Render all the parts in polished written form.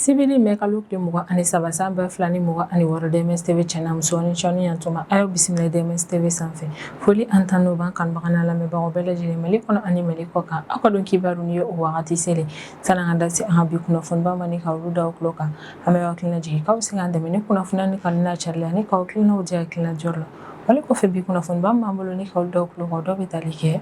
Sibiri mɛ kalo tile 23 san 2026, DMS TV cɛ n'a muso ni cɔni yantuma, a y'aw bisimila DMS TV sanfɛ. Foli ani tanu b'an kanubaga n'a lamɛnbagaw bɛɛ lajɛlen Mali kɔnɔ ani Mali kɔ kan. Aw ka don kibaru ni ye o wagati selen. Sani an ka da se an ka bi kunnafoniba ma ni ka olu da aw tulo kan, an bɛ aw hakilina jigin k'aw bɛ se k'an dɛmɛ ni kunnafoniya ni kanu n'a carili ani k'aw hakilinaw di hakilina jɔyɔrɔ la. Wale kɔfɛ, bi kunnafoniba min b'an bolo ni k'aw da aw tulo kan, o dɔ bɛ tali kɛ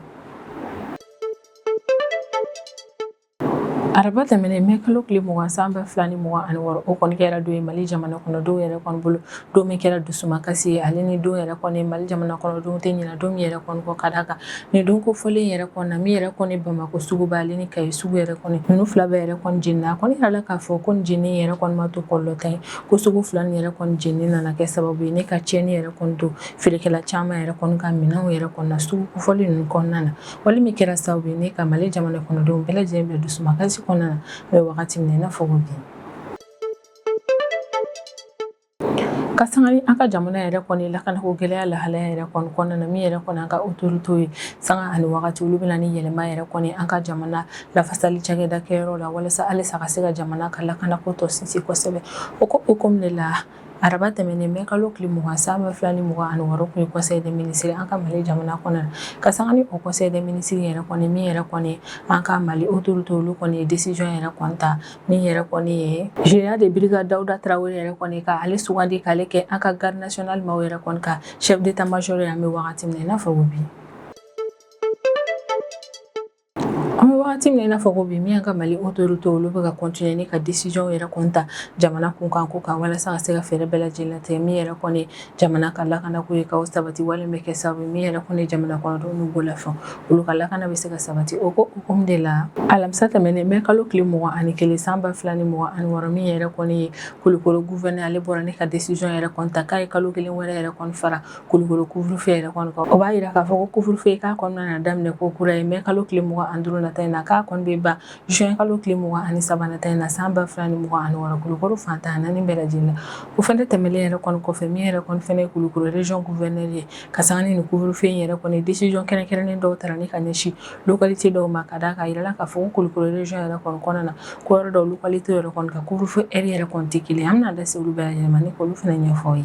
araba tɛmɛnen mɛ kalo tile 20 san 2026. O kɔni kɛra don ye Mali jamana kɔnɔdenw yɛrɛ kɔni bolo, don min kɛra dusumakasi ye, ale ni don yɛrɛ kɔni Mali jamana kɔnɔdenw tɛ ɲinɛ don min yɛrɛ kɔni kɔ, ka d'a kan nin don kofɔlen yɛrɛ kɔni na, min yɛrɛ kɔni Bamakɔ suguba ale ni Kayi sugu yɛrɛ kɔni, ninnu fila bɛɛ yɛrɛ kɔni jenina. A kɔni yirala k'a fɔ ko nin jenini yɛrɛ kɔni ma to kɔlɔlɔtan ye, ko sugu fila nin yɛrɛ kɔni jenini nana kɛ sababu ye ne ka tiɲɛni yɛrɛ kɔni don feerekɛla caman yɛrɛ kɔni ka minɛnw yɛrɛ kɔni na sugu kofɔlen ninnu kɔnɔna na, wale min kɛra sababu ye ne ka Mali jamana kɔnɔdenw bɛɛ lajɛlen bila dusumakasi kɔnɔna na bɛ wagati min na i n'a fɔ ko bi. Ka sanga ni an ka jamana yɛrɛ kɔni lakanako gɛlɛya lahalaya yɛrɛ kɔni kɔnɔna na, min yɛrɛ kɔni an ka autorités ye, sanga ani wagati olu bɛna ni yɛlɛma yɛrɛ kɔni an ka jamana lafasali cakɛda kɛyɔrɔ la, walasa halisa ka se ka jamana ka lakanako tɔ sinsin kosɛbɛ. O ko hukumu de la, araba tɛmɛnen mɛ kalo tile 20 san 2026 kun ye conseil des ministres an ka Mali jamana kɔnɔ. Ka sanga ni o conseil des ministres yɛrɛ kɔni, min yɛrɛ kɔni an ka Mali autorités olu kɔni ye décision yɛrɛ kɔni ta, min yɛrɛ kɔni ye général de brigade Dawuda Tarawele yɛrɛ kɔni ka ale sugandi k'ale kɛ an ka garde nationale maaw yɛrɛ kɔni ka chef d'état major ye. An bɛ wagati min na i n'a fɔ ko bi, an bɛ wagati min na i n'a fɔ ko bi, min y'an ka Mali autorité olu bɛ ka continuer ni ka décision yɛrɛ kɔni ta jamana kunkan ko kan, walasa ka se ka fɛɛrɛ bɛɛ lajɛlen latigɛ min yɛrɛ kɔni jamana ka lakanako ye k'o sabati, wale bɛ kɛ sababu ye min yɛrɛ kɔni jamana kɔnɔdenw n'u bolofɛnw olu ka lakana bɛ se ka sabati. O ko hukumu de la, alamisa tɛmɛnen mɛ kalo tile 21 san 2026, min yɛrɛ kɔni ye Kulukoro gouverneur, ale bɔra ni ka décision yɛrɛ kɔni ta k'a ye kalo kelen wɛrɛ yɛrɛ kɔni fara Kulukoro couvre-feu yɛrɛ kɔni kan. O b'a yira k'a fɔ ko couvre-feu k'a kɔni nana daminɛ ko kura ye mɛ kalo tile 25 nata in na, k'a kɔni bɛ ban juin kalo tile 23 nata in na san 2026, Kulukoro fan 14 bɛɛ lajɛlen na. O fɛnɛ tɛmɛlen yɛrɛ kɔni kɔfɛ, min yɛrɛ kɔni fɛnɛ ye Kulukoro région gouverneur ye, ka sanga ni nin couvre-feu in yɛrɛ kɔni, décision kɛrɛnkɛrɛnnen dɔw tara ni ka ɲɛsin localité dɔw ma, ka d'a kan a yirala k'a fɔ ko Kulukoro région yɛrɛ kɔni kɔnɔna na, ko yɔrɔ dɔw localité yɛrɛ kɔni ka couvre-feu heure yɛrɛ kɔni tɛ kelen. An bɛna da se olu bɛɛ lajɛlen ma ni k'olu fɛnɛ ɲɛfɔ aw ye.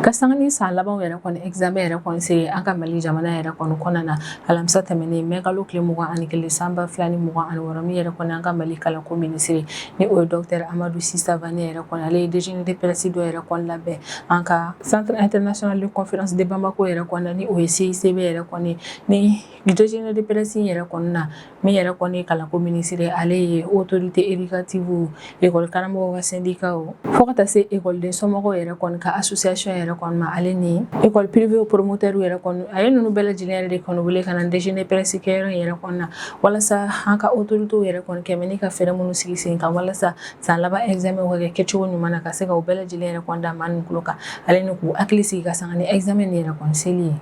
Ka sanga ni san labanw yɛrɛ kɔni examen yɛrɛ kɔni se an ka Mali jamana yɛrɛ kɔni kɔnɔna na, alamisa tɛmɛnen mɛ kalo tile 21 san 2026, min yɛrɛ kɔni an ka Mali kalanko minisiri ni o ye docteur Amadu Si Savane yɛrɛ kɔni, ale ye déjeuner de presse dɔ yɛrɛ kɔni labɛn an ka Centre international de conférence de Bamako yɛrɛ kɔni, ni o ye CICB yɛrɛ kɔni. Ni déjeuner de presse yɛrɛ kɔni na, min yɛrɛ kɔni kalanko minisiri, ale ye autorité éducative, école karamɔgɔw ka syndicat, fo ka taa se ekɔliden somɔgɔw yɛrɛ kɔni ka association yɛrɛ kɔni ma, ale ni école privée promoteur yɛrɛ kɔni, a ye ninnu bɛɛ lajɛlen yɛrɛ de kɔni wele ka na déjeuner presse kɛyɔrɔ in yɛrɛ kɔni na, walasa an ka autorité yɛrɛ kɔni kɛmɛ ni ka fɛɛrɛ minnu sigi sen kan walasa san laban examen ka kɛ kɛcogo ɲuman na, ka se ka u bɛɛ lajɛlen yɛrɛ kɔni da maa ninnu tulo kan, ale ni k'u hakili sigi ka sanga ni examen nin yɛrɛ kɔni seli ye.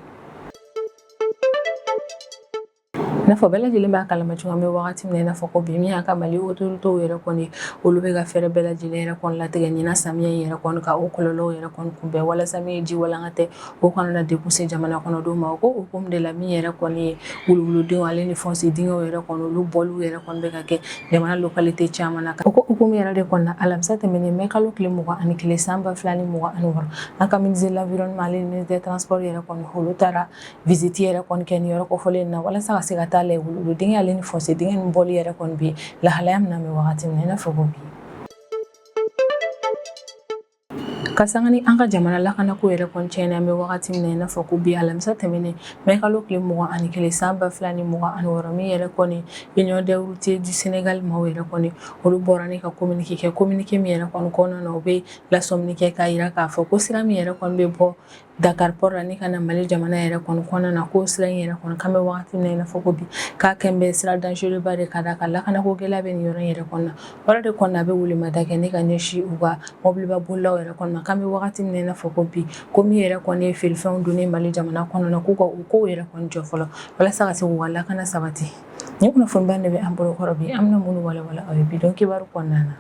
N'a fɔ bɛɛ lajɛlen b'a kalama cogo, an bɛ wagati min na i n'a fɔ ko bi, min y'an ka Mali autorités yɛrɛ kɔni, olu bɛ ka fɛɛrɛ bɛɛ lajɛlen yɛrɛ kɔni latigɛ ɲinan samiya in yɛrɛ kɔni ka o kɔlɔlɔw yɛrɛ kɔni kunbɛn, walasa min ye ji walanga tɛ, o kana na degun se jamana kɔnɔdenw ma. O ko hukumu de la, min yɛrɛ kɔni ye wuluwuludenw ale ni fosse dingɛw yɛrɛ kɔni, olu bɔliw yɛrɛ kɔni bɛ ka kɛ jamana localité caman na. O ko hukumu yɛrɛ de kɔnɔna, alamisa tɛmɛnen mɛ kalo tile 21 san 2026, an ka ministre de l'environnement ale ni ministre des transports yɛrɛ kɔni, olu taara visite yɛrɛ kɔni kɛ nin yɔrɔ kofɔlen in na, walasa ka se ka taa lajɛ wuluwulu dingɛ ale ni fosse dingɛ nin bɔli yɛrɛ kɔni bɛ lahalaya min na bɛ wagati min na i n'a fɔ ko bi. Ka sanga ni an ka jamana lakanako yɛrɛ kɔni tiɲɛna, an bɛ wagati min na i n'a fɔ ko bi, alamisa tɛmɛnen mɛ kalo tile 21 san 2026, min yɛrɛ kɔni Union des routiers du Sénégal maaw yɛrɛ kɔni, olu bɔra ni ka communiqué kɛ, communiqué min yɛrɛ kɔni kɔnɔna na, u bɛ lasɔmini kɛ k'a jira k'a fɔ ko sira min yɛrɛ kɔni bɛ bɔ Dakar port la ni ka na Mali jamana yɛrɛ kɔni kɔnɔna na, ko sira in yɛrɛ kɔni k'an bɛ wagati min na i n'a fɔ ko bi, k'a kɛn bɛ sira dangereux ba de, ka d'a kan lakanako gɛlɛya bɛ nin yɔrɔ in yɛrɛ kɔnɔ na. O yɔrɔ de kɔni na, a bɛ welemada kɛ ne ka ɲɛsin u ka mɔbiliba bolilaw yɛrɛ kɔni ma, k'an bɛ wagati min na i n'a fɔ ko bi, ko min yɛrɛ kɔni ye feerefɛnw donnen Mali jamana kɔnɔ na, k'u ka o kow yɛrɛ kɔni jɔ fɔlɔ, walasa ka se k'u ka lakana sabati. Nin kunnafoniba de bɛ an bolo kɔrɔ bi, an bɛna minnu walawala aw ye bi don kibaru kɔnɔna na.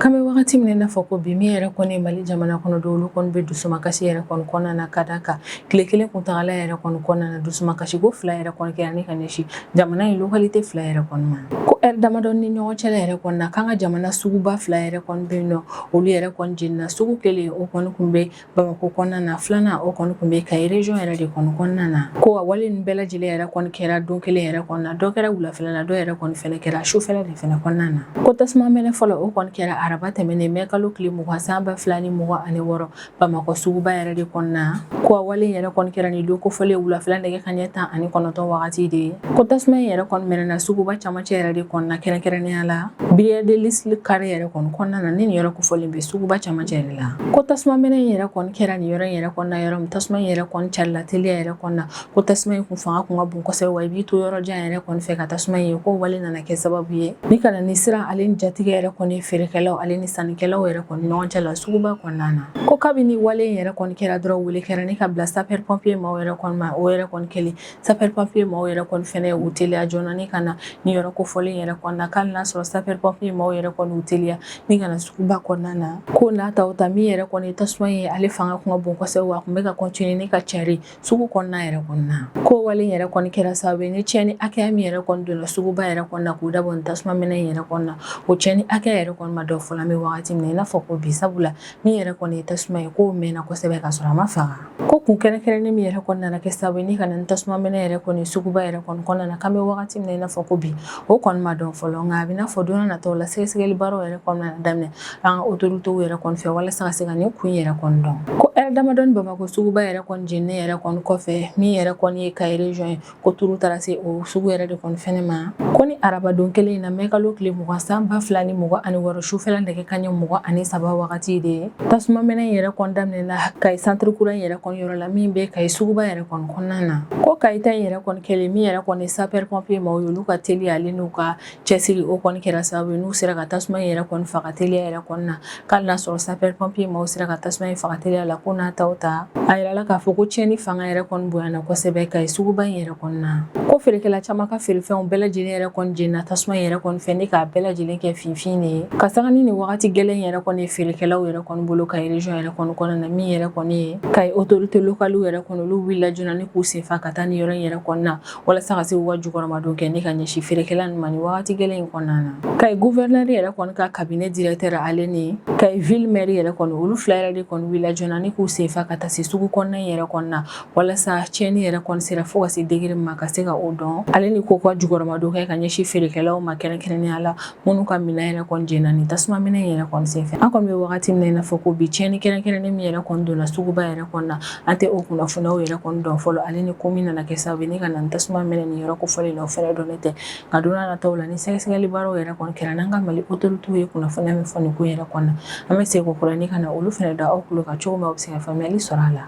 K'an bɛ wagati wagati min n'a fɔ ko bi, min yɛrɛ kɔni Mali jamana kɔnɔ don, olu kɔni bɛ dusumakasi yɛrɛ kɔni kɔnɔna na, ka da kan tile kelen kuntagala yɛrɛ kɔni kɔnɔna na, dusumakasi ko fila yɛrɛ kɔni kɛra ni ka ɲɛsin jamana in localité fila yɛrɛ kɔni ma. Ko ɛri damadɔ ni ɲɔgɔn cɛla yɛrɛ kɔni na, k'an ka jamana suguba fila yɛrɛ kɔni bɛ yen nɔ, olu yɛrɛ kɔni jenina. Sugu kelen, o kɔni kun bɛ Bamakɔ kɔnɔna na, filanan, o kɔni kun bɛ Kayi région yɛrɛ de kɔni kɔnɔna na. Ko a wale nin bɛɛ lajɛlen yɛrɛ kɔni kɛra don kelen yɛrɛ kɔnɔna na. Dɔ kɛra wulafɛla la, dɔ yɛrɛ kɔni fɛnɛ kɛra sufɛla de fɛnɛ kɔnɔna na. Ko tasuma mɛnɛ fɔlɔ, o kɔni kɛra araba tɛmɛnen mɛ kalo tile 20 san 2026, Bamakɔ suguba yɛrɛ de kɔnɔna. Ko a wale yɛrɛ kɔni kɛra nin don kofɔlen wulafɛla nɛgɛ kanɲɛ 19 wagati de ye. Ko tasuma in yɛrɛ kɔni mɛnɛna suguba camancɛ yɛrɛ de kɔnɔna, kɛrɛnkɛrɛnnenya la Bruyère de Lisle carré yɛrɛ kɔni kɔnɔna na, ni nin yɔrɔ kofɔlen bɛ suguba camancɛ yɛrɛ la. Ko tasuma mɛnɛ in yɛrɛ kɔni kɛra nin yɔrɔ in yɛrɛ kɔnɔna yɔrɔ min, tasuma in yɛrɛ kɔni carila teliya yɛrɛ kɔnɔna. Ko tasuma in kun fanga kun ka bon kosɛbɛ, wa i b'i to yɔrɔ jan yɛrɛ kɔni fɛ ka tasuma in ye. Ko wale nana kɛ sababu ye ni ka na ni siran ale ni jatigɛ yɛrɛ kɔni feerekɛlaw ale ni sannikɛlaw yɛrɛ kɔni ɲɔgɔn cɛ la suguba kɔnɔna na. Ko kabini wale in yɛrɛ kɔni kɛra dɔrɔn, wele kɛra ni ka bila sapeur pompier maaw yɛrɛ kɔni ma. O yɛrɛ kɔni kɛlen, sapeur pompier maaw yɛrɛ kɔni fɛnɛ u teliya joona ni ka na ni yɔrɔ kofɔlen yɛrɛ kɔnɔna na. K'ale n'a sɔrɔ sapeur pompier maaw yɛrɛ kɔni u teliya ni ka na suguba kɔnɔna na, ko n'a ta o ta, min yɛrɛ kɔni tasuma ye, ale fanga kun ka bon kosɛbɛ, wa a kun bɛ ka continuer ni ka cari sugu kɔnɔna yɛrɛ kɔnɔna. Ko wale yɛrɛ kɔni kɛra sababu ye ni tiɲɛni hakɛya min yɛrɛ kɔni donna suguba yɛrɛ kɔnɔna k'u dabɔ ni tasuma mɛnɛ in yɛrɛ kɔnɔna, o tiɲɛni hakɛya yɛrɛ kɔni ma dɔn fɔlɔ an bɛ wagati min na i n'a fɔ ko bi, sabula min yɛrɛ kɔni ye tasuma ye, k'o mɛnna kosɛbɛ ka sɔrɔ a ma faga. Ko kun kɛrɛnkɛrɛnnen min yɛrɛ kɔni nana kɛ sababu ye ni ka na ni tasuma mɛnɛ yɛrɛ kɔni suguba yɛrɛ kɔni kɔnɔna na, k'an bɛ wagati min na i n'a fɔ ko bi, o kɔni ma dɔn fɔlɔ. Nka a bɛ n'a fɔ don nataw la, sɛgɛsɛgɛli baaraw yɛrɛ kɔni nana daminɛ an ka autorités yɛrɛ kɔni fɛ walasa ka se ka nin kun yɛrɛ kɔni dɔn. Ko ɛri damadɔni Bamakɔ suguba yɛrɛ kɔni jeninen yɛrɛ kɔni kɔfɛ, min yɛrɛ kɔni ye Kayi région ye, ko turu taara se o sugu yɛrɛ de kɔni fɛnɛ ma. Ko ni arabadon kelen in na, mɛ kalo tile 20 san 2026, sufɛla nɛgɛ kanɲɛ 23 wagati de ye, tasuma mɛnɛ in yɛrɛ kɔni daminɛna Kayi centre kura in yɛrɛ kɔni yɔrɔ la, min bɛ Kayi suguba yɛrɛ kɔni kɔnɔna na. Ko Kayi ta in yɛrɛ kɔni kɛlen, min yɛrɛ kɔni sapeur pompier maaw ye, olu ka teliya ale n'u ka cɛsiri, o kɔni kɛra sababu ye n'u sera ka tasuma in yɛrɛ kɔni faga teliya yɛrɛ kɔni na. K'ale n'a sɔrɔ sapeur pompier maaw sera ka tasuma in faga teliya la, ko n'a taw ta, a yirala k'a fɔ ko tiɲɛni fanga yɛrɛ kɔni bonyana kosɛbɛ Kayi suguba in yɛrɛ kɔni na. Ko feerekɛla caman ka feerefɛnw bɛɛ lajɛlen yɛrɛ kɔni jenina tasuma in yɛrɛ kɔni fɛ ni k'a bɛɛ lajɛlen kɛ finfin de ye, ka sanga ni nin wagati gɛlɛn yɛrɛ kɔni ye feerekɛlaw yɛrɛ kɔni bolo Kayi région yɛrɛ kɔni kɔnɔna na. Min yɛrɛ kɔni ye Kayi autorité locale yɛrɛ kɔni, olu wulila joona ni k'u senfa ka taa nin yɔrɔ in yɛrɛ kɔni na walasa ka se k'u ka jukɔrɔmadon kɛ ni ka ɲɛsin feerekɛla ninnu ma nin wagati gɛlɛn in kɔnɔna na. Kayi gouverneur yɛrɛ kɔni ka cabinet directeur ale ni Kayi ville maire yɛrɛ kɔni, olu fila yɛrɛ de kɔni wulila joona ni k'u senfa ka taa se sugu kɔnɔna in yɛrɛ kɔnɔna na, walasa tiɲɛni yɛrɛ kɔni sera fo ka se degré min ma, ka se ka o dɔn, ale ni k'u ka jukɔrɔmadon kɛ ka ɲɛsin feerekɛlaw ma, kɛrɛnkɛrɛnnenya la minnu ka minɛn yɛrɛ kɔni jenina nin tasuma minɛ in yɛrɛ kɔni senfɛ. An kɔni bɛ wagati min na i n'a fɔ ko bi, tiɲɛni kɛrɛnkɛrɛnnen min yɛrɛ kɔni donna suguba yɛrɛ kɔnɔna na, an tɛ o kunnafoniyaw yɛrɛ kɔni dɔn fɔlɔ, ale ni ko min nana kɛ sababu ye ni ka na nin tasuma mɛnɛ nin yɔrɔ kofɔlen na, o fɛnɛ dɔnnen tɛ. Nka don nataw la, ni sɛgɛsɛgɛli baaraw yɛrɛ kɔni kɛra, n'an ka Mali autorités ye kunnafoniya min fɔ nin ko yɛrɛ kɔnɔna, an bɛ segin ko kura ni ka na olu fɛnɛ da aw tulo kan cogo min aw bɛ se ka faamuyali sɔrɔ a la.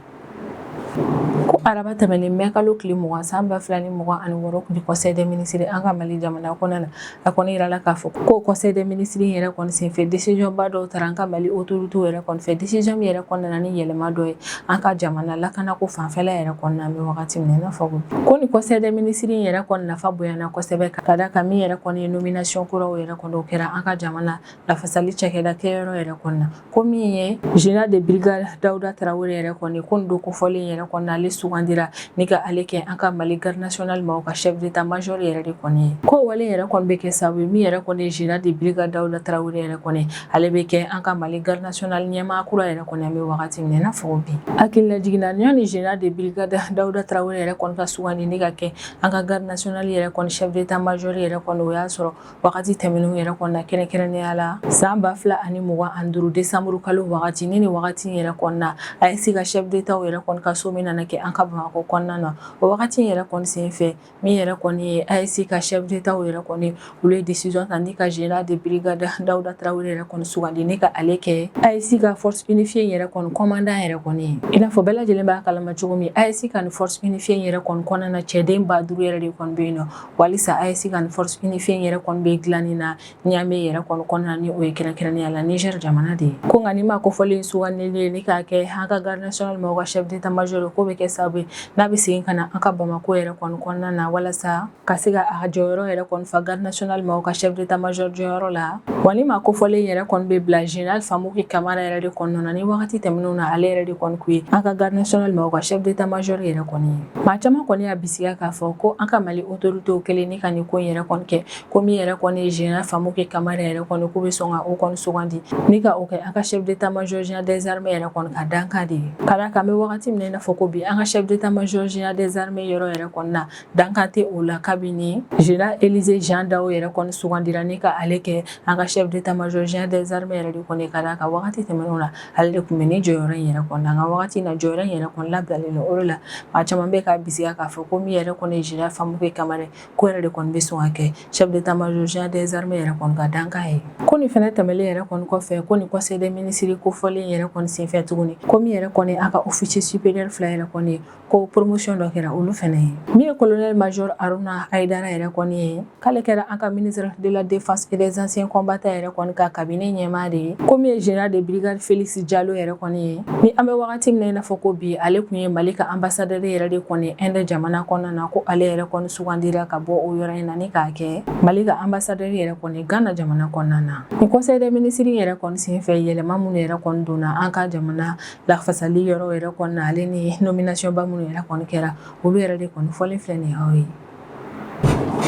Ko araba tɛmɛnen mɛ kalo tile 20 san 2026 kun conseil des ministres an ka Mali jamana kɔnɔna na, a kɔni yirala k'a fɔ ko conseil des ministres yɛrɛ kɔni senfɛ, décision ba dɔw tara an ka Mali autorités yɛrɛ kɔni fɛ, décision min yɛrɛ kɔni nana ni yɛlɛma dɔ ye an ka jamana lakanako fanfɛla yɛrɛ kɔnɔna an bɛ wagati min na i n'a fɔ ko ni conseil des ministres yɛrɛ kɔni nafa bonyana kosɛbɛ, ka da kan min yɛrɛ kɔni ye nomination kuraw yɛrɛ kɔni, o kɛra an ka jamana lafasali cakɛda kɛyɔrɔ yɛrɛ kɔnɔna. Ko min ye général de brigade Dawuda Tarawele yɛrɛ kɔni, ko nin don kofɔlen yɛrɛ kɔnɔna, ale sugandira ni ka ale kɛ an ka Mali garde nationale maaw ka chef d'état major yɛrɛ de kɔni ye. Ko wale yɛrɛ kɔni bɛ kɛ sababu ye, min yɛrɛ kɔni ye général de brigade Dawuda Tarawele yɛrɛ kɔni, ale bɛ kɛ an ka Mali garde nationale ɲɛmaa kura yɛrɛ kɔni an bɛ wagati min na i n'a fɔ bi. Hakililajigin na, yanni général de brigade Dawuda Tarawele yɛrɛ kɔni ka sugandi ni ka kɛ an ka garde nationale yɛrɛ kɔni chef d'état major yɛrɛ kɔni, o y'a sɔrɔ wagati tɛmɛnenw yɛrɛ kɔnɔna, kɛrɛnkɛrɛnnenya la san 2025 décembre kalo wagati ni wagati yɛrɛ kɔnɔna, AES ka chef d'état yɛrɛ kɔni ka sommet nana kɛ an ka Bamakɔ kɔnɔna na. O wagati yɛrɛ kɔni senfɛ, min yɛrɛ kɔni ye AES ka chef d'état yɛrɛ kɔni, olu ye décision ta ni ka général de brigade Dawuda Tarawele yɛrɛ kɔni sugandi ni ka ale kɛ AES ka force unifiée yɛrɛ kɔni commandant yɛrɛ kɔni ye. I n'a fɔ bɛɛ lajɛlen b'a kalama cogo min, AES ka nin force unifiée yɛrɛ kɔni kɔnɔna na, cɛden 5000 yɛrɛ de kɔni bɛ yen nɔ. Walisa AES ka nin force unifiée yɛrɛ kɔni bɛ dilanni na Niamey yɛrɛ kɔni kɔnɔna, ni o ye kɛrɛnkɛrɛnnenya la Niger jamana de ye. Ko nka ni maa kofɔlen sugandili ni k'a kɛ an ka garde nationale maaw ka chef d'état major, ko bɛ kɛ sababu sababu ye n'a bɛ segin ka na an ka Bamakɔ yɛrɛ kɔni kɔnɔna na walasa ka se ka a jɔyɔrɔ yɛrɛ kɔni fa garde nationale maaw ka chef d'état major jɔyɔrɔ la. Wa ni maa kofɔlen yɛrɛ kɔni bɛ bila général Famouki Kamara yɛrɛ de kɔni nɔ na, ni wagati tɛmɛnenw na ale yɛrɛ de kɔni kun ye an ka garde nationale maaw ka chef d'état major yɛrɛ kɔni ye. Maa caman kɔni y'a bisigiya k'a fɔ ko an ka Mali autorités kɛlen ni ka nin ko in yɛrɛ kɔni kɛ, ko min yɛrɛ kɔni ye général Famouki Kamara yɛrɛ kɔni, k'u bɛ sɔn ka o kɔni sugandi ni ka o kɛ an ka chef d'état major général des armées yɛrɛ kɔni ka dankan de ye. Ka d'a kan an bɛ wagati min na i n'a fɔ ko bi, an ka chef d'état major général des armées yɔrɔ yɛrɛ kɔni na, dankan tɛ o la kabini général Élisée Jean Dao yɛrɛ kɔni sugandira ni ka ale kɛ an ka chef d'état major général des armées yɛrɛ de kɔni. Ka d'a kan wagati tɛmɛnenw na, ale de tun bɛ ni jɔyɔrɔ in yɛrɛ kɔni na, nka wagati in na jɔyɔrɔ in yɛrɛ kɔni labilalen don. O de la maa caman bɛ k'a bisigiya k'a fɔ ko min yɛrɛ kɔni ye général Famouki Kamara, ko yɛrɛ de kɔni bɛ sɔn ka kɛ chef d'état major général des armées yɛrɛ kɔni ka dankan ye. Ko nin fɛnɛ tɛmɛlen yɛrɛ kɔni kɔfɛ, ko nin conseil des ministres kofɔlen yɛrɛ kɔni senfɛ tuguni, ko min yɛrɛ kɔni a ka officier supérieur fila yɛrɛ kɔni, ko promotion dɔ kɛra olu fɛnɛ ye. Min ye colonel major Haruna Haidara yɛrɛ kɔni ye, k'ale kɛra an ka ministre de la défense et des anciens combattants yɛrɛ kɔni ka cabinet ɲɛmaa de ye. Ko min ye général de brigade Félix Diallo yɛrɛ kɔni ye, ni an bɛ wagati min na i n'a fɔ ko bi, ale tun ye Mali ka ambassadeur yɛrɛ de kɔni Inde jamana kɔnɔna na, ko ale yɛrɛ kɔni sugandira ka bɔ o yɔrɔ in na ni k'a kɛ Mali ka ambassadeur yɛrɛ kɔni Ghana jamana kɔnɔna na. Ni conseil des ministres yɛrɛ kɔni senfɛ, yɛlɛma minnu yɛrɛ kɔni donna an ka jamana lafasali yɔrɔ yɛrɛ kɔni na, ale ni nomination ba minnu yɛrɛ kɔni kɛra, olu yɛrɛ de kɔni fɔlen filɛ nin aw ye.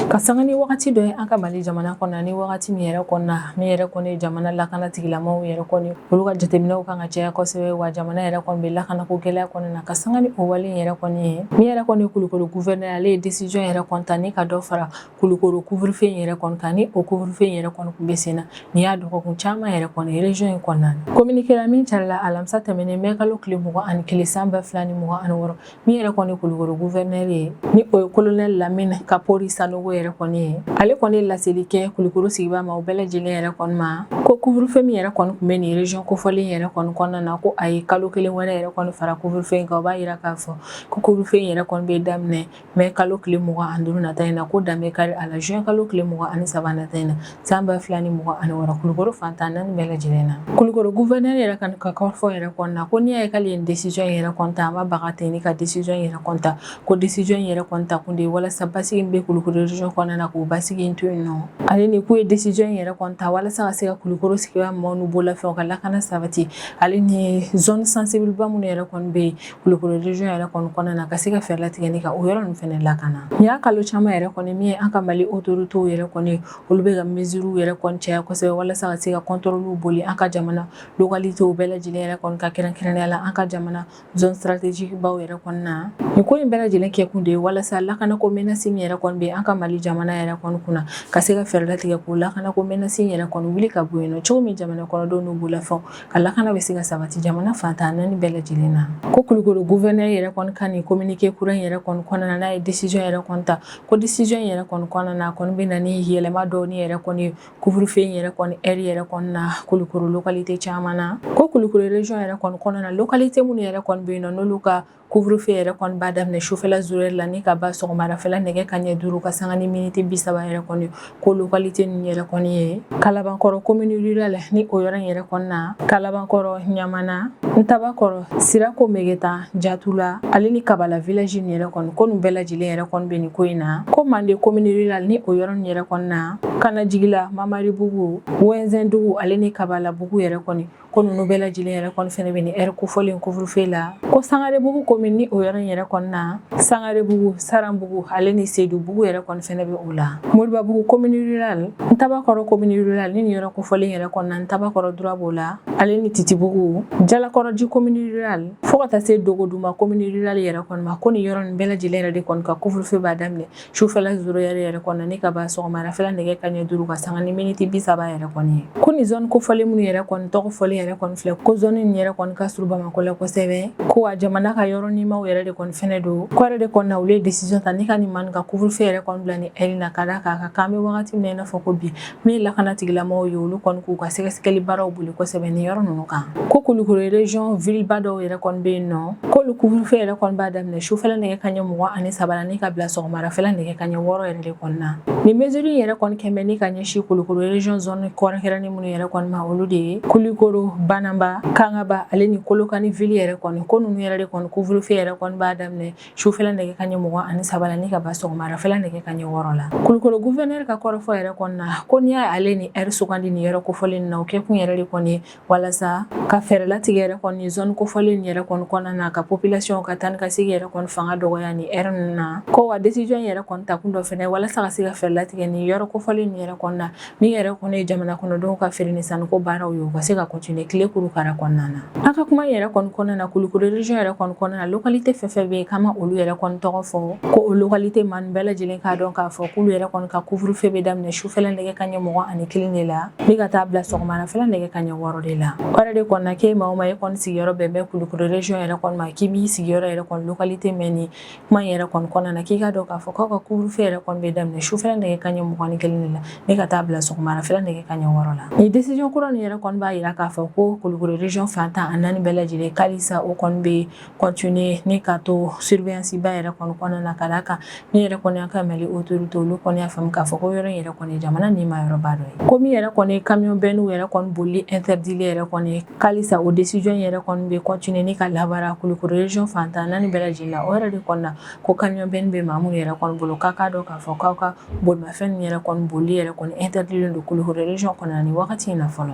Ka sanga ni wagati dɔ ye an ka Mali jamana kɔnɔ, ni wagati min yɛrɛ kɔnɔna, min yɛrɛ kɔni jamana lakana tigilamaw yɛrɛ kɔni, olu ka jateminɛw kan ka caya kosɛbɛ, wa jamana yɛrɛ kɔni bɛ lakanako gɛlɛya kɔnɔna na. Ka sanga ni o wale yɛrɛ kɔni ye, min yɛrɛ kɔni Kulukoro gouverneur, ale ye décision yɛrɛ kɔni ta ni ka dɔ fara Kulukoro couvre-feu yɛrɛ kɔni kan, ni o couvre-feu yɛrɛ kɔni tun bɛ sen na nin y'a dɔgɔkun caman yɛrɛ kɔni région in kɔnɔna na. Communiqué la min carila alamisa tɛmɛnen mai kalo tile 21 san 2026, min yɛrɛ kɔni Kulukoro gouverneur ye, ni o ye colonel Lamine Kapori Sanogo yɛrɛ kɔni ye, ale kɔni ye laseli kɛ Kulukoro sigibaa ma o bɛɛ lajɛlen yɛrɛ kɔni ma, ko couvre-feu min yɛrɛ kɔni tun bɛ nin région kofɔlen yɛrɛ kɔni kɔnɔna na, ko a ye kalo kelen wɛrɛ yɛrɛ kɔni fara couvre-feu in kan. O b'a yira k'a fɔ ko couvre-feu in yɛrɛ kɔni bɛ daminɛ mai kalo tile 25 nata in na, ko dan bɛ kari a la juin kalo tile 23 nata in na san 2026 Kulukoro fan 14 bɛɛ lajɛlen na. Kulukoro gouverneur yɛrɛ ka kɔrɔfɔ yɛrɛ kɔni na, ko n'i y'a ye k'ale ye décision yɛrɛ kɔni ta, a ma baga ten ni ka décision yɛrɛ kɔni ta, ko décision yɛrɛ kɔni ta kun de ye walasa basigi min bɛ Kulukoro région kɔnɔna na, k'o basigi in to yen nɔ, ale ni k'u ye décision yɛrɛ kɔni ta walasa ka se ka Kulukoro sigida maaw n'u bolofɛnw ka lakana sabati, ale ni zone sensible ba minnu yɛrɛ kɔni bɛ yen Kulukoro région yɛrɛ kɔni kɔnɔna na, ka se ka fɛɛrɛ latigɛ ni ka o yɔrɔ ninnu fɛnɛ lakana. Nin y'a kalo caman yɛrɛ kɔni min ye an ka Mali autorités yɛrɛ kɔni, olu bɛ ka mesures yɛrɛ kɔni caya kosɛbɛ walasa ka se ka contrôle boli an ka jamana localités bɛɛ lajɛlen yɛrɛ kɔni ka, kɛrɛnkɛrɛnnenya la an ka jamana zone stratégique baw yɛrɛ kɔni na. Nin ko in bɛɛ lajɛlen kɛ kun de ye walasa lakanako menace min yɛrɛ kɔni bɛ an ka Mali jamana yɛrɛ kɔni kunna, ka se ka fɛɛrɛ latigɛ k'o lakanako menace yɛrɛ kɔni wuli ka bɔ yen nɔ, cogo min jamana kɔnɔdenw n'u bolofɛnw ka lakana bɛ se ka sabati jamana fan 14 bɛɛ lajɛlen na. Ko Kulukoro gouverneur yɛrɛ kɔni ka nin communiqué kura in yɛrɛ kɔni kɔnɔna na, n'a ye décision yɛrɛ kɔni ta, ko décision yɛrɛ kɔni kɔnɔna na, a kɔni bɛ na ni yɛlɛma dɔɔni yɛrɛ kɔni couvre-feu in yɛrɛ kɔni heure yɛrɛ kɔni na Kulukoro localité caman na. Ko Kulukoro région yɛrɛ kɔni kɔnɔna na, localité minnu yɛrɛ kɔni bɛ yen nɔ, n'olu ka couvre-feu yɛrɛ kɔni b'a daminɛ sufɛla 0 la ni ka ban sɔgɔmadafɛla nɛgɛ kanɲɛ 5 ka sanga ni miniti 30 yɛrɛ kɔni, ko localité ninnu yɛrɛ kɔni ye Kalabankɔrɔ commune rurale, ni o yɔrɔ in yɛrɛ kɔni na, Kalabankɔrɔ, Ɲamana, Ntabakɔrɔ, Sirako, Megeta, Jatula, ale ni Kabala village nin yɛrɛ kɔni, ko nin bɛɛ lajɛlen yɛrɛ kɔni bɛ nin ko in na. Ko Mande commune rurale, ni o yɔrɔ nin yɛrɛ kɔni na, Kanajigila, Mamaribugu, Wɛnzɛndugu, ale ni Kabalabugu yɛrɛ kɔni, ko ninnu bɛɛ lajɛlen yɛrɛ kɔni fɛnɛ bɛ nin heure kofɔlen couvre-feu la. Ko Sangarebugu commune, ni o yɔrɔ in yɛrɛ kɔni na, Sangarebugu, Saranbugu, ale ni Sedubugu yɛrɛ kɔni fɛnɛ bɛ o la. Moribabugu commune rurale, Ntabakɔrɔ commune rurale, ni nin yɔrɔ kofɔlen yɛrɛ kɔni na, Ntabakɔrɔ droit b'o la, ale ni Titibugu, Jalakɔrɔji commune rurale, fo ka taa se Dogoduma commune rurale yɛrɛ kɔni ma, ko nin yɔrɔ nin bɛɛ lajɛlen yɛrɛ de kɔni ka couvre-feu b'a daminɛ sufɛla 0 yɛrɛ kɔni ni ka ban sɔgɔmadafɛla nɛgɛ kanɲɛ 5 ka sanga ni miniti 30 yɛrɛ kɔni ye. Ko nin zone kofɔlen minnu yɛrɛ kɔni tɔgɔ fɔlen yɛrɛ kɔni filɛ, ko zone nin yɛrɛ kɔni ka surun Bamakɔ la kosɛbɛ, ko wa jamana ka yɔrɔ nimaw yɛrɛ de kɔni fɛnɛ don. Ko yɛrɛ de kɔni na, olu ye décision ta ni ka nin man ka couvre-feu yɛrɛ kɔni bila ni heure na, ka d'a kan a ka kan an bɛ wagati min na i n'a fɔ ko bi, min ye lakana tigilamɔgɔw ye, olu kɔni k'u ka sɛgɛsɛgɛli baaraw boli kosɛbɛ nin yɔrɔ ninnu kan. Ko Kulukoro région ville ba dɔw yɛrɛ kɔni bɛ yen nɔ, k'olu couvre-feu yɛrɛ kɔni b'a daminɛ sufɛla nɛgɛ kanɲɛ 23 la ni ka bila sɔgɔmadafɛla nɛgɛ kanɲɛ 6 yɛrɛ de kɔni na. Nin mesure in yɛrɛ kɔni kɛn bɛ ni ka ɲɛsin Kulukoro région zone kɛrɛnkɛrɛnnen minnu yɛrɛ kɔni ma, olu de ye Kulikoro, Bananba, Kangaba ale ni Kolokani ville yɛrɛ kɔni. Ko ninnu yɛrɛ de kɔni couvre-feu yɛrɛ kɔni b'a daminɛ sufɛla nɛgɛ kanɲɛ 23 la ni ka ban sɔgɔmarafɛla nɛgɛ kanɲɛ 6 la. Kulukoro gouverneur ka kɔrɔfɔ yɛrɛ kɔni na, ko n'i y'ale ni heure sugandi nin yɔrɔ kofɔlen na, o kɛkun yɛrɛ de kɔni ye walasa ka fɛɛrɛ latigɛ yɛrɛ kɔni zone kofɔlen yɛrɛ kɔni kɔnɔna na, ka population ka taa ni ka segin yɛrɛ kɔni fanga dɔgɔya ni heure ninnu na. Ko wa décision yɛrɛ kɔni takun dɔ fɛnɛ walasa ka se ka fɛɛrɛ latigɛ nin yɔrɔ kofɔlen yɛrɛ kɔni na, min yɛrɛ kɔni ye jamana kɔnɔdenw ka feere ni sanniko baaraw ye, u ka se ka continuer tile kurukara kɔnɔna na. An ka kuma yɛrɛ kɔni kɔnɔna na, Kulukoro région yɛrɛ kɔni kɔnɔna na, localité fɛn fɛn bɛ yen k'an ma olu yɛrɛ kɔni tɔgɔ fɔ, ko o localité maa bɛɛ lajɛlen k'a dɔn k'a fɔ k'olu yɛrɛ kɔni ka couvre-feu bɛ daminɛ sufɛla nɛgɛ kanɲɛ 21 de la ni ka taa bila sɔgɔmarafɛla nɛgɛ kanɲɛ 6 de la. O yɛrɛ de kɔni na, k'e maa o maa e kɔni sigiyɔrɔ bɛn bɛ Kulukoro région yɛrɛ kɔni ma, k'i b'i sigiyɔrɔ yɛrɛ kɔni localité mɛn ni kuma in yɛrɛ kɔni kɔnɔna na, k'i k'a dɔn k'a fɔ k'aw ka couvre-feu yɛrɛ kɔni bɛ daminɛ sufɛla nɛgɛ kanɲɛ 21 de la ni ka taa bila sɔgɔmarafɛla nɛgɛ kanɲɛ 6 la. Nin décision kura nin yɛrɛ kɔni b'a jira k'a fɔ ko Kulukoro région fan 14 bɛɛ lajɛlen k'alisa o kɔni bɛ continuer ni ka to surveillance ba yɛrɛ kɔni kɔnɔna na, ka d'a kan min yɛrɛ kɔni y'an ka Mali autorité, olu kɔni y'a faamu k'a fɔ ko yɔrɔ in yɛrɛ kɔni jamana nin ma yɔrɔba dɔ ye. Ko min yɛrɛ kɔni camion benne yɛrɛ kɔni bolili interdit yɛrɛ kɔni, k'alisa o décision yɛrɛ kɔni bɛ continuer ni ka labaara Kulukoro région fan 14 bɛɛ lajɛlen la. O yɛrɛ de kɔni na, ko camion benne bɛ maa minnu yɛrɛ kɔni bolo, k'a k'a dɔn k'a fɔ k'aw ka bolimafɛn ninnu yɛrɛ kɔni bolili yɛrɛ kɔni interdit don Kulukoro région kɔnɔna nin wagati in na fɔlɔ.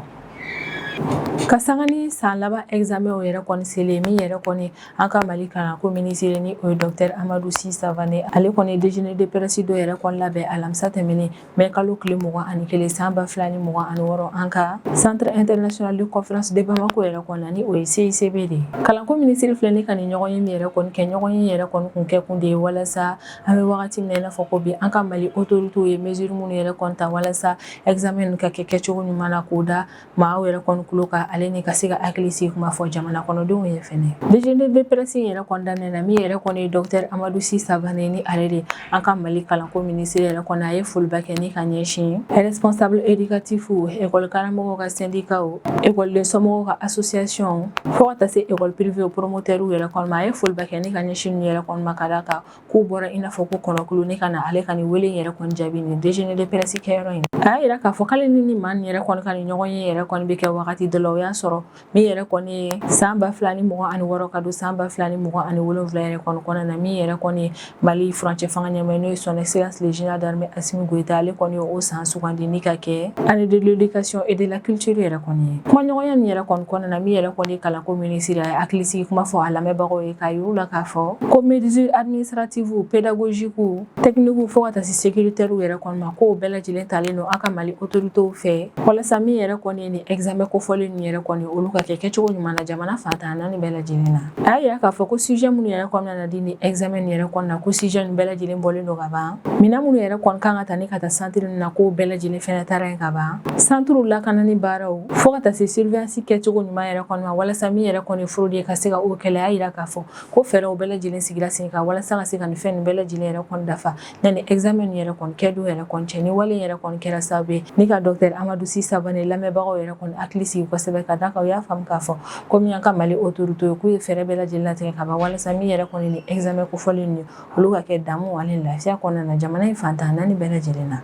Ka sanga ni san laban examen yɛrɛ kɔni selen, min yɛrɛ kɔni an ka Mali kalanko minisiri ni o ye docteur Amadou Sy Savané, ale kɔni déjeuner de presse dɔ yɛrɛ kɔni labɛn alamisa tɛmɛnen mai kalo tile 21 san 2026, an ka Centre international de conférence de Bamako yɛrɛ kɔni na, ni o ye CICB de ye. Kalanko minisiri filɛ ni ka nin ɲɔgɔn ye min yɛrɛ kɔni kɛ, ɲɔgɔn ye yɛrɛ kɔni kun kɛ kun de ye walasa an bɛ wagati min na i n'a fɔ ko bi, an ka Mali autorités ye mesure minnu yɛrɛ kɔni ta walasa examen ka kɛ kɛcogo ɲuman na, k'o da maaw yɛrɛ kɔni tulo kan, ale ni ka se ka hakili sigi kuma fɔ jamana kɔnɔdenw ye fɛnɛ. Déjeuner de presse yɛrɛ kɔni daminɛ na, min yɛrɛ kɔni ye docteur Amadou Sy Savané ni ale de an ka Mali kalanko minisiri yɛrɛ kɔni, a ye foliba kɛ ni ka ɲɛsin responsable éducatif, école karamɔgɔw ka syndicat, école somɔgɔw ka association, fo ka taa se école privée promoteur yɛrɛ kɔni ma. A ye foliba kɛ ni ka ɲɛsin ninnu yɛrɛ kɔni ma, ka d'a kan k'u bɔra i n'a fɔ ko kɔnɔkulu ni ka na ale ka nin wele yɛrɛ kɔni jaabi nin déjeuner de presse kɛyɔrɔ in. A y'a yira k'a fɔ k'ale ni maa nin yɛrɛ kɔni ka nin ɲɔgɔn ye yɛrɛ kɔni bɛ kɛ wagati dɔ la, o y'a sɔrɔ min yɛrɛ kɔni ye san 2026 ka don san 2027 yɛrɛ kɔni kɔnɔna na, min yɛrɛ kɔni ye Mali furancɛ fanga ɲɛmaa n'o ye son excellence le général d'armée Assimi Goïta, ale kɔni ye o san sugandi ni ka kɛ année de l'éducation et de la culture yɛrɛ kɔni ye. Kumaɲɔgɔnya nin yɛrɛ kɔni kɔnɔna na, min yɛrɛ kɔni ye kalanko minisiri, a ye hakilisigi kuma fɔ a lamɛnbagaw ye, k'a yir'u la k'a fɔ ko mesure administrative, pédagogique, technique, fo ka taa se sécuritaire yɛrɛ kɔni ma, k'o bɛɛ lajɛlen talen don an ka Mali autorités fɛ walasa min yɛrɛ kɔni ye nin examen kofɔlen nin yɛrɛ kɔni, olu ka kɛ kɛcogo ɲuman na jamana fan 14 bɛɛ lajɛlen na. A y'a yira k'a fɔ ko sujet minnu yɛrɛ kɔni na di nin examen nin yɛrɛ kɔni na, ko sujet nin bɛɛ lajɛlen bɔlen don ka ban. Minɛn minnu yɛrɛ kɔni kan ka ta ni ka taa centre ninnu na, k'o bɛɛ lajɛlen fɛnɛ taara yen ka ban. Centre lakanani baaraw, fo ka taa se surveillance kɛcogo ɲuman yɛrɛ kɔni ma, walasa min yɛrɛ kɔni fraude ye ka se ka o kɛlɛ, a y'a yira k'a fɔ ko fɛɛrɛw bɛɛ lajɛlen sigira sen kan walasa ka se ka nin fɛn nin bɛɛ lajɛlen yɛrɛ kɔni dafa yanni examen nin yɛrɛ kɔni kɛ don yɛrɛ kɔni cɛ. Ni wale yɛrɛ kɔni kɛra sababu ye ni ka docteur Amadou Sy Savané lamɛnbagaw yɛrɛ kɔni hakili sigi kosɛbɛ, ka d'a kan u y'a faamu k'a fɔ komi an ka Mali autorité ye, k'u ye fɛɛrɛ bɛɛ lajɛlen latigɛ ka ban walasa min yɛrɛ kɔni ni examen kofɔlen nin ye, olu ka kɛ damu ani lafiya kɔnɔna na jamana in fan 14 bɛɛ lajɛlen na.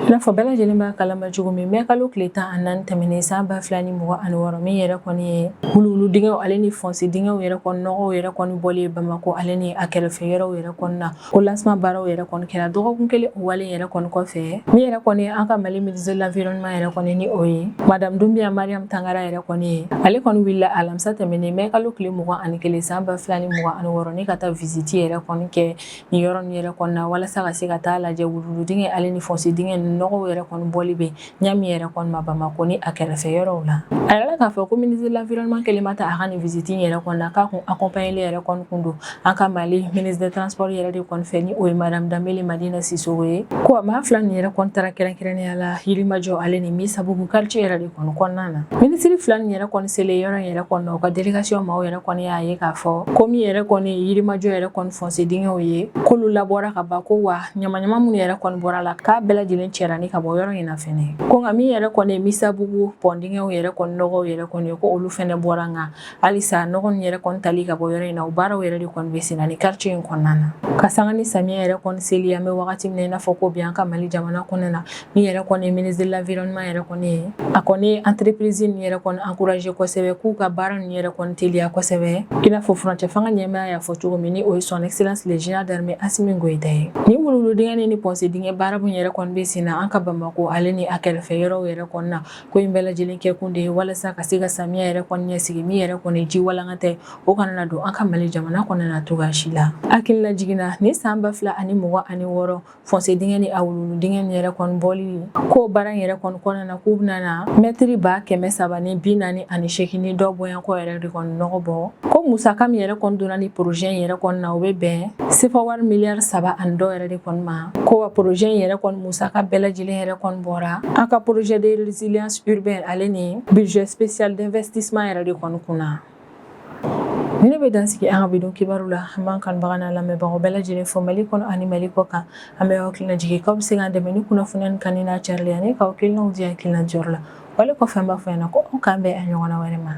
I n'a fɔ bɛɛ lajɛlen b'a kalama cogo min, mai kalo tile 14 tɛmɛnen san 2026, min yɛrɛ kɔni ye wuluwulu dingɛw ale ni fosse dingɛw yɛrɛ kɔni nɔgɔw yɛrɛ kɔni bɔlen Bamakɔ ale ni a kɛrɛfɛ yɔrɔw yɛrɛ kɔni na, o lancement baaraw yɛrɛ kɔni kɛra dɔgɔkun kelen. O wale yɛrɛ kɔni kɔfɛ, min yɛrɛ kɔni an ka Mali ministre de l'environnement yɛrɛ kɔni, ni o ye madame Doumbia Mariam Tangara yɛrɛ kɔni ye, ale kɔni wulila alamisa tɛmɛnen mai kalo tile 21 san 2026 ni ka taa visite yɛrɛ kɔni kɛ nin yɔrɔ nin yɛrɛ kɔni na, walasa ka se ka taa lajɛ wuluwulu dingɛ ale ni fosse dingɛ nɔgɔw yɛrɛ kɔni bɔli bɛ ɲa min yɛrɛ kɔni ma Bamakɔ ni a kɛrɛfɛ yɔrɔw la. A yɛrɛ k'a fɔ ko ministre de l'environnement kelen ma ta a ka nin visite yɛrɛ kɔni na, k'a kun accompagné yɛrɛ kɔni kun don an ka Mali ministre des transports yɛrɛ de kɔni fɛ, ni o ye madame Danbele Madina Sisoko ye. Ko maa fila nin yɛrɛ kɔni taara kɛrɛnkɛrɛnnenya la Yirimajɔ ale ni Misabugu quartier yɛrɛ de kɔni kɔnɔna na. Minisiri fila nin yɛrɛ kɔni selen yɔrɔ in yɛrɛ kɔni na, u ka délégation maaw yɛrɛ kɔni y'a ye k'a fɔ ko min yɛrɛ kɔni Yirimajɔ yɛrɛ kɔni fosse dingɛw ye, k'olu labɔra ka ban, ko wa ɲamaɲama minnu yɛrɛ kɔni bɔra la, k'a bɛɛ lajɛlen cɛra. cɛra ni ka bɔ yɔrɔ in na fɛnɛ. Ko nka min yɛrɛ kɔni ye Misabugu pɔn dingɛw yɛrɛ kɔni nɔgɔw yɛrɛ kɔni ye, ko olu fɛnɛ bɔra, nka halisa nɔgɔ nin yɛrɛ kɔni tali ka bɔ yɔrɔ in na, o baaraw yɛrɛ de kɔni bɛ senna ni quartier in kɔnɔna na. Ka sanga ni samiya yɛrɛ kɔni seli, an bɛ wagati min na i n'a fɔ ko bi, an ka Mali jamana kɔnɔna na, min yɛrɛ kɔni ye ministre de l'environnement yɛrɛ kɔni ye, a kɔni ye entreprise nin yɛrɛ kɔni encourager kosɛbɛ k'u ka baara nin yɛrɛ kɔni teliya kosɛbɛ, i n'a fɔ furancɛ fanga ɲɛmaaya y'a fɔ cogo min, ni o ye son excellence le général d'armée Assimi Goïta ye. Ni wuluwulu dingɛ ni pɔnse dingɛ baara min yɛrɛ kɔni bɛ sen na an ka Bamakɔ ale ni a kɛrɛfɛ yɔrɔw yɛrɛ kɔni na, ko in bɛɛ lajɛlen kɛ kun de ye walasa ka se ka samiya yɛrɛ kɔni ɲɛsigi, min yɛrɛ kɔni ji walankata o kana na don an ka Mali jamana kɔnɔna na cogoya si la. Hakililajigin na, ni san 2026 fossé dingɛ ni a wuluwulu dingɛ nin yɛrɛ kɔni bɔli ko baara in yɛrɛ kɔni kɔnɔna na, k'u bɛna na mɛtiri 348 ni dɔ bɔɲɔgɔnko yɛrɛ de kɔni nɔgɔ bɔ. Ko musaka min yɛrɛ kɔni donna ni projet in yɛrɛ kɔni na, o bɛ bɛn sefa wari miliyari 3 ani dɔ yɛrɛ de kɔni ma. Ko wa projet in yɛrɛ kɔni musaka bɛɛ lajɛlen yɛrɛ kɔni bɔra an ka projet de résilience urbaine ale ni budget spécial d'investissement yɛrɛ de kɔni kunna. Ni ne bɛ dan sigi an ka bi don kibaru la. An b'an kanubaga n'a lamɛnbagaw bɛɛ lajɛlen fo Mali kɔnɔ ani Mali kɔ kan. An bɛ aw hakilina jigin k'aw bɛ se k'an dɛmɛ ni kunnafoniya nin kanuni n'a carili ani k'aw hakilinaw di hakilina jɔyɔrɔ la. Wale kɔfɛ, an b'a fɔ ɲɛna ko aw k'an bɛn a ɲɔgɔnna wɛrɛ ma.